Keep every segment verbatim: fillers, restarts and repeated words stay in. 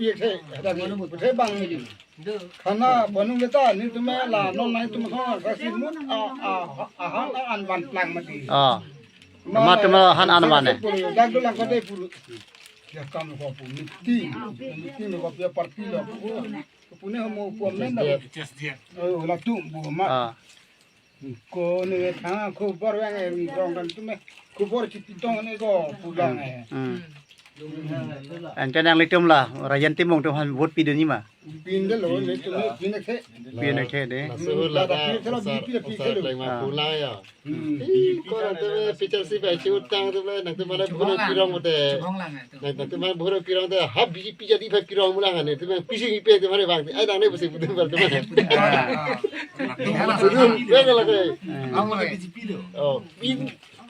Ye the, ada ni, puthe bang ni. Khana banu beta ni tume la non nai tum khana kasi mut a, a, a, ahan a an van plang mati. Ah. Ma tume han an van eh. Dak dolang kode pulu. Ya kam ko pu miti. Miti ko pia parti lo. Pune homo pu amenda. Oh, la tu bu ma. Ah. Ko ne tha khubor yang e rong kan tume khubor chipitong ne ko pulang eh. Hmm. Anke nanglitum la Rajen Timung atum aphan vote pidun ji ma? Pindelo ne tume pine the. Pine the de. Laso la da pine thelo, pine pine thelo. Leng ma pula ya. Hmm. Ih, ko nangtum picture si bai chu tang tu le nangtum mane bhuro pirong mate. Nang, nangtum mane bhuro pirong te ha B J P jadi bai pirong mulang ne. Tum pisi ipe tum mane bang. Ai nang ne pisi putum bal tum mane. Sudah, ya kalau kayak. Ang mga B J P do. Oh, pin.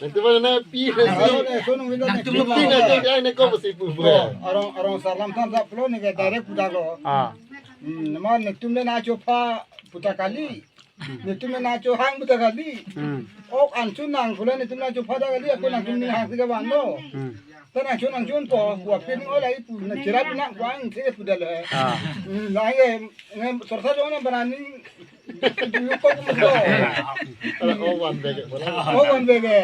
Nangtum mane na pi. Nangtum lo pi na te ai ne ko pisi pu. Arong, arong salam than sa pulo ne ke direct pudak lo. Ah. Hmm, nama nangtum le na chopha puta kali. Nangtum na chohang puta kali. Hmm. Ok anchun nang kula nangtum na chopha ta kali, ako nangtum ni hang si kavang lo. Hmm. Ta nangchun nangchun po, kua pin o lai pu, na chira pina kuang si puda le. Ah. Hmm, la ye, nge sorsa jong na barani. Yu ko ko lo. Ala o wan bege, wala. O wan bege.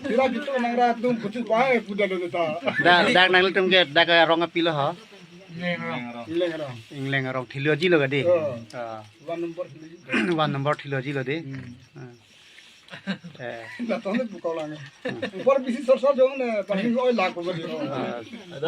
Chira pitu nang ra tum putu kuang puda le ta. Dak, dak nanglitum ke, dak arong apilo ha? Ingleng arong. Ingleng arong. Ingleng arong thilo ji lo kade. Oh. Ah. One number thilo ji. One number thilo ji lo de. Hmm. Ah. Eh. La tong le bukau lang. Upor pisi sorsa jong ne, paling oi la ko bali. Ah. Ada.